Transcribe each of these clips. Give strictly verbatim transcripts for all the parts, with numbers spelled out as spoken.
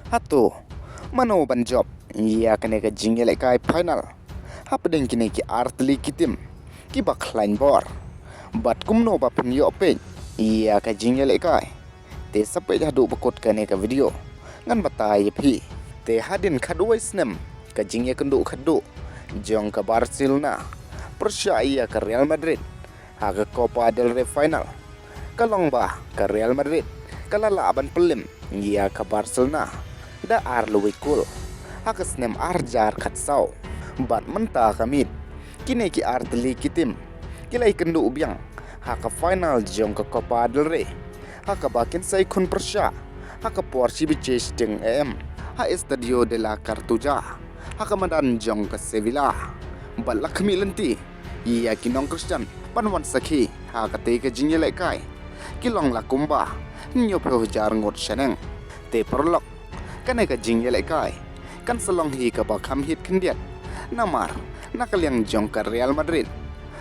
Hato mano ban jop ïa kane ka jingïalehkai final hapdeng kine ki artylli ki tim kiba khlaiñ bor? Bad kumno ba phin ïoh peit ïa ka jingïalehkai? Te sa peit haduh ba kut kane ka video, ngan batai ïa phi. Te hadien khatwei snem ka jingïakynduh khatduh jong ka Barcelona pyrshah ïa ka Real Madrid ha ka Copa del Rey final, ka long ba ka Real Madrid ka la lah ban pynlip ïa ka Barcelona da ar lawei kol ha ka snem ar hajar khatsaw. Bad mynta ka miet kine ki artylli ki tim ki la ïakynduh biang ha ka final jong ka Copa del Rey, ha kaba kin sa ïakhun pyrshah ha ka por shi baje shiteng A M ha Estadio de la Cartuja, ha ka madan jong ka Sevilla. Bad la khmih lynti ïa ki nongkyrshan ban wan sakhi ha katei ka jingïalehkai ki long la kumba hynñiewphew hajar ngut shaneng. Te paralok, kane ka jingïalehkai kan sa long hi kaba kham hiat khyndiat, namar na ka liang jong ka Real Madrid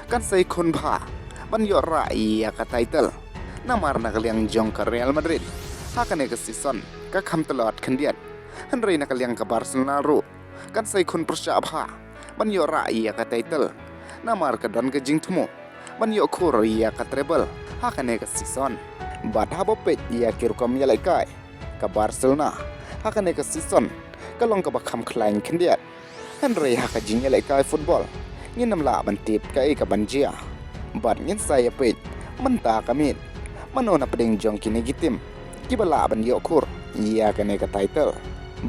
kan sa ïakhun bha ban ïoh rah ïa ka title, namar na ka liang jong ka Real Madrid ha kane ka season ka kham tlot khyndiat. Hynrei na ka liang ka Barcelona ruh kan sa ïakhun pyrshah bha ban ïoh rah ïa ka title, namar ka don ka jingthmu ban ïoh khur ïa ka treble ha kane ka season. Bad haba peit ïa ki rukom ïalehkai ka Barcelona ha kane ka season ka long kaba kham khlaiñ khyndiat. Hynrei ha ka jingïalehkai football ngin ym lah ban tip kaei kaban jia. Bad ngin sa ïa peit mynta ka miet mano na pdeng jong kine ki tim kiba lah ban ïoh khur ïa kane ka title.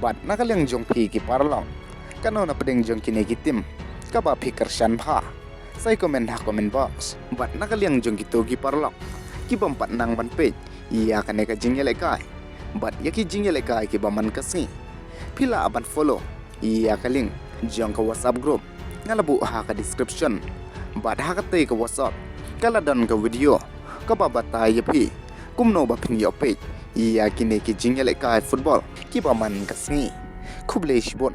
Bad na ka liang jong phi ki paralok, kano na pdeng jong kine ki tim kaba phi kyrshan bha? Sa ïa comment ha comment box. Bad na ka liang jong kito ki paralok ki bym pat nang ban peit ïa kane ka jingïalehkai bad ïa ki jingïalehkai kiba man ka sngi, phi lah ban follow ïa ka link jong ka WhatsApp group nga la buh ha ka description. Bad ha katei ka WhatsApp ka la don ka video kaba batai ïa phi kumno ba phin ïoh peit ïa kine ki jingïalehkai football kiba man ka sngi. Khublei shibun.